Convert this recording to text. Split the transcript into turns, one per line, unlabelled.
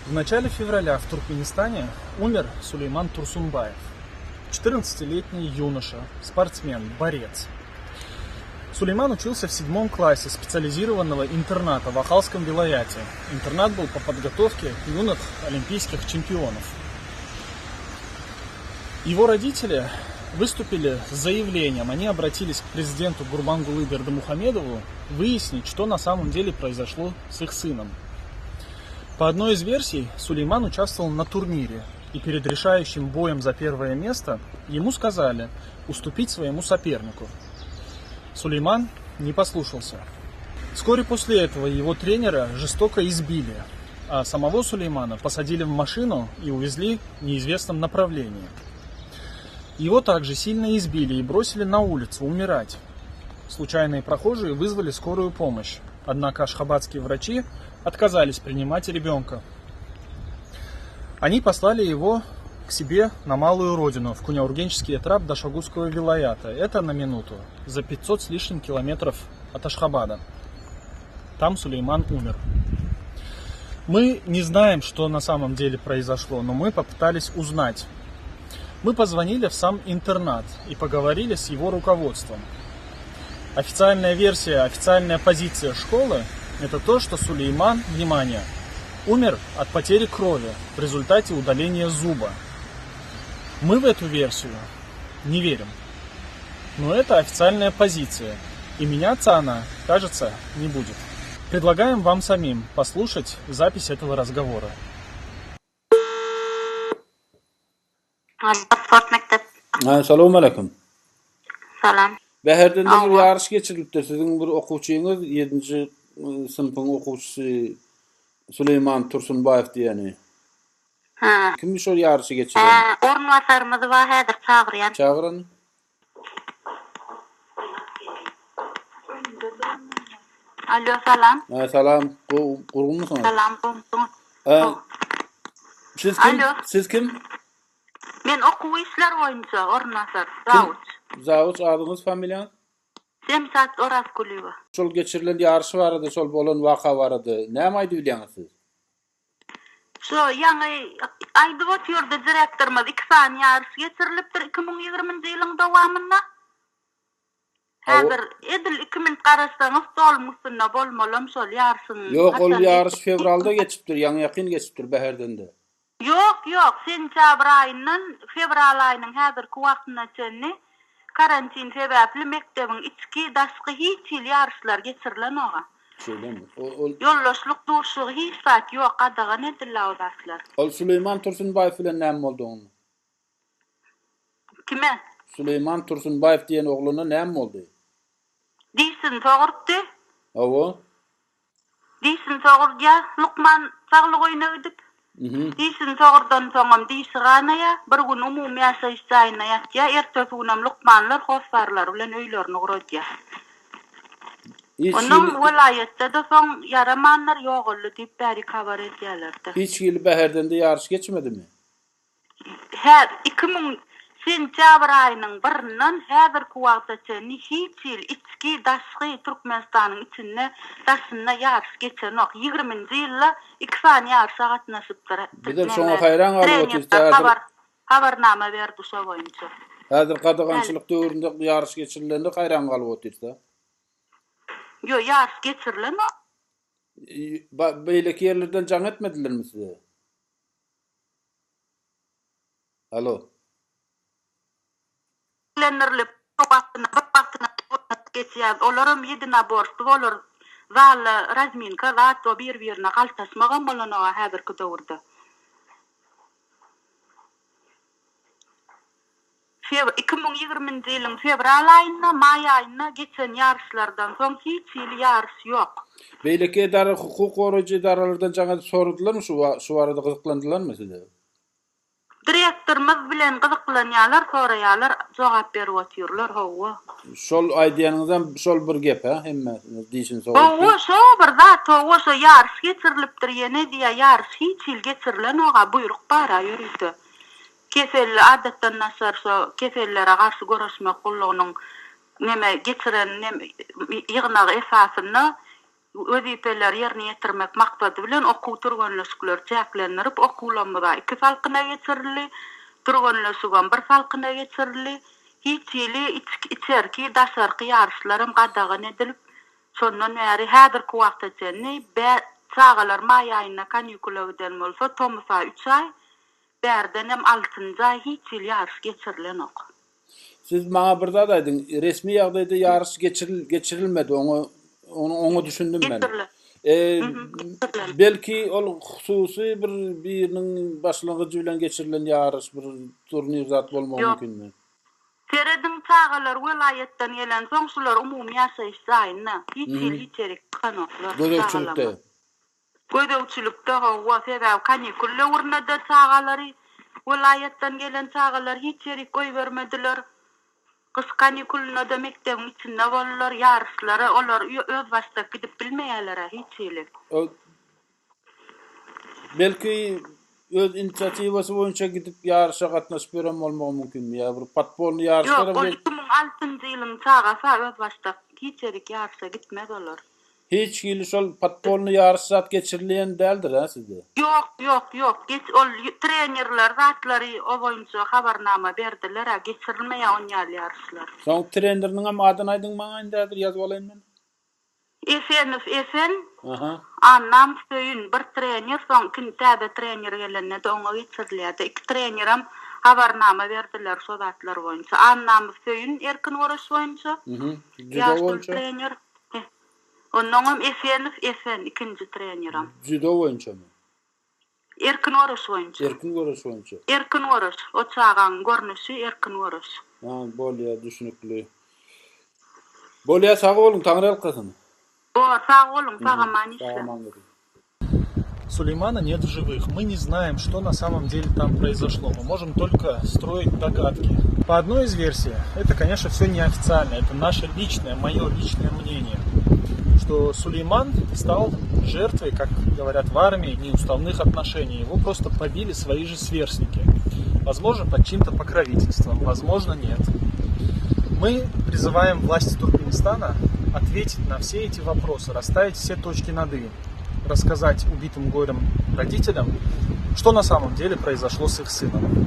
В начале февраля в Туркменистане умер Сулейман Турсунбаев. 14-летний юноша, спортсмен, борец. Сулейман учился в седьмом классе специализированного интерната в Ахалском вилаяте. Интернат был по подготовке юных олимпийских чемпионов. Его родители выступили с заявлением. Они обратились к президенту Гурбангулы Бердымухамедову выяснить, что на самом деле произошло с их сыном. По одной из версий, Сулейман участвовал на турнире, и перед решающим боем за первое место ему сказали уступить своему сопернику. Сулейман не послушался. Вскоре после этого его тренера жестоко избили, а самого Сулеймана посадили в машину и увезли в неизвестном направлении. Его также сильно избили и бросили на улицу умирать. Случайные прохожие вызвали скорую помощь. Однако ашхабадские врачи отказались принимать ребенка. Они послали его к себе на малую родину, в Куняургенческий этрап Дашогузского вилаята. Это на минуту, за 500 с лишним километров от Ашхабада. Там Сулейман умер. Мы не знаем, что на самом деле произошло, но мы попытались узнать. Мы позвонили в сам интернат и поговорили с его руководством. Официальная версия, официальная позиция школы – это то, что Сулейман, внимание, умер от потери крови в результате удаления зуба. Мы в эту версию не верим. Но это официальная позиция, и меняться она, кажется, не будет. Предлагаем вам самим послушать запись этого разговора.
Sport mekdep.
Salowmaleýkim.
Salam.
Bäherdende bir ýaryş geçirilipdir. Siziň bir okuwçyňyz, ýedinji synpyň okuwçysy Süleýman Tursunbaýew diýeni.
Hä.
Kimdi şol ýaryşy geçiren?
Hä, orunbasarymyz bar häzir çagyrýan.
Çagyr ony.
Alýo, salam.
Hä, salam. Gowy, gurgunmysyňyz?
Salam, gowumsyňyz?
Hä. Siz kim?
Alýo.
Siz kim?
Men okuw işleri boýunça orunbasar, zawuç.
Zawuç, adyňyz, familiýaňyz?
Şemşat Orazkulyýewa.
Şol geçirilen ýaryş barada, şol bolan waka barada näme aýdybilýäňiz siz?
Şo ýaňy aýdyp otyrdy direktorymyz, iki sany ýaryş geçirilipdir 2020-nji ýylyň dowamynda. Häzir edil iki minut garaşsaňyz stoluň üstünde bolmalam şol ýaryşyň.
Ýok, ol ýaryş fewralda geçipdir, ýaňy-ýakyn geçipdir, Bäherdende.
Ýok, ýok, sentýabr aýyndan fewral aýynyň häzirki wagtyna çenli karantin sebäpli mekdebiň içki, daşky hiç hili ýaryşlar geçirilenok-a.
Şeýlemi? Ol, ol.
Ýoldaşlyk duşuşygy hiç zat ýok, gadagan edildi o zatlar.
Ol Süleýman Tursunbaýew bilen näme boldy onda?
Kime?
Süleýman Tursunbaýew diýen oglana näme boldy?
Dişini sogurtdy.
Hawa.
Dişini sogurdýar. Lukman saglyk öýüne gidip. Dişini sogurdansoňam dişi ganaýar. Bir gün umumy ýaşaýyş jaýynda ýatýar. Ertesi günem lukmanlar hossarlary bilen öýlerine ugradýar. Onnoň welaýatda-da soň ýaramanlar ýogaldy diýip bärik habar edýärler-de.
Hiç hili Bäherdende ýaryş geçmedimi?
Hä, 2000 sentýabr aýynyň birinden häzirki wagta çenli hiç hili içki, daşky Türkmenistanyň içinde, daşynda ýaryş geçenok. Ýigriminji ýylda iki sany ýaryşa gatnaşypdyr.
Bizem şoňa haýran galyp otyrys.
Trenerler habar, habarnama berdi şo boýunça.
Häzir gadagançylyk döwründe ýaryş geçirilende haýran galyp otyrys-da.
Ýok, ýaryş geçirilenok.
Beýleki ýerlerden jaň etmedilermi size? Alo.
Lendirilip, wagtyna bir wagtyna oýnadyp geçýär. Olaram ýedinaborstwo olar zalda razminka zat we bir birine galtaşmagam bolanoga häzirki döwürde. Few 2020-nji ýylyň fewral aýynda, maý aýynda geçen ýaryşlardan soň hiç hili ýaryş ýok.
Beýleki edara hukuk goraýjy edaralardan jaň edip soradylarmy şu şu barada gyzyklandylarmy size?
Direktorymyz bilen gyzyklanýarlar, soraýarlar, jogap berip otyrlar, howwa.
Şol aýdýanyňyzam şol bir gep hä hemmesiniz dişini sogurtdy.
Howwa şo bir zat howwa şo ýaryş geçirilipdir ýene diýýä ýaryş hiç hili geçirilenok-a buýruk bar-a ýörite. Kesel adatdan daşary şo kesellere garşy göreşmek gullugynyň neme geçiren ýygnagy esasynda. Wezipeleri ýerine ýetirmek maksady bilen okuw türgenleşikleri çäklendirip, okuwlarymyz-a iki salkyna geçirildi, türgenleşigem bir salkyna geçirildi. Hiç hili içerki, daşarky ýaryşlaram gadagan edilip, şondan bäri häzirki wagta çenli çagalar maý aýynda kanikula giden bolsa, tomus-a üç aý, bärdenem altynjy aý hiç hili ýaryş geçirilenok.
Siz maňa bir zat aýdyň, resmi ýagdaýda ýaryş geçiril geçirilmedi, oňa ony oňa düşündim men.
Geçirilen.
E,
Geçirilen.
belki ol hususy bir biriniň başlangyjy bilen geçirilen ýaryş, bir turnir zat bolmagy
Ýok.
mümkinmi?
Serediň, çagalar welaýatdan gelensoň, şular umumy ýaşaýyş jaýynda, hiç hili içerik çykanoklar
Gözegçilikde.
çagalarymyz. Gözegçilikde, hawa, sebäbi kanikul döwründe-de çagalary, welaýatdan gelen çagalary hiç ýerik goýbermediler. Gyş kanikulynda-da mekdebiň içinde boldular, ýaryşlara olar özbaşdak gidip bilmeýärler-ä hiç hili.
Belki, öz inisiatiwasy boýunça gidip ýaryşa gatnaşyp ýören bolmagy mümkinmi ýa bir podpolnyý
ýaryşlara Ýok, ol 2006-njy ýylyň çagasy-a özbaşdak hiç ýerik ýaryşa gitmez olar.
Hiç hili şol podpolnyý ýaryş zat geçirilýän däldir-ä sizde?
Ýok, ýok, ýok. Geç ol trenerler zatlary o boýunça habarnama berdiler-ä, geçirilmeýär on ýaly ýaryşlar.
Soň treneriniňem adyny aýdyň maňa indi häzir ýazyp alaýyn men.
Esenow Esen,
Aha.
Annam Söýün bir trener, soň ikinji täze trener gelende-de oňa geçirilýär-de. Iki trenerem habarnama berdiler şo zatlar boýunça. Annamow Söýün erkin göreş boýunça,
Mhm. Dzýudo
ýaşuly
boýunça?
trener. Onnoňam Esenow Esen ikinji treneram.
Dzýudo boýunçamy?
Erkin göreş boýunça.
Erkin göreş boýunça.
Erkin göreş. O çagaň görnüşi erkin göreş.
Ha, bolýa, düşnükli. Bolýa, sag boluň, Taňryýalkasyn.
Bor, sag boluň, sag-aman işläň.
Sag-aman gyzym.
Сулеймана нет в живых. Мы не знаем, что на самом деле там произошло. Мы можем только строить догадки. По одной из версий, это, конечно, все неофициально. Это наше личное, мое личное мнение, что Сулейман стал жертвой, как говорят в армии, неуставных отношений. Его просто побили свои же сверстники. Возможно, под чьим-то покровительством, возможно, нет. Мы призываем власти Туркменистана ответить на все эти вопросы, расставить все точки над «и», рассказать убитым горем родителям, что на самом деле произошло с их сыном.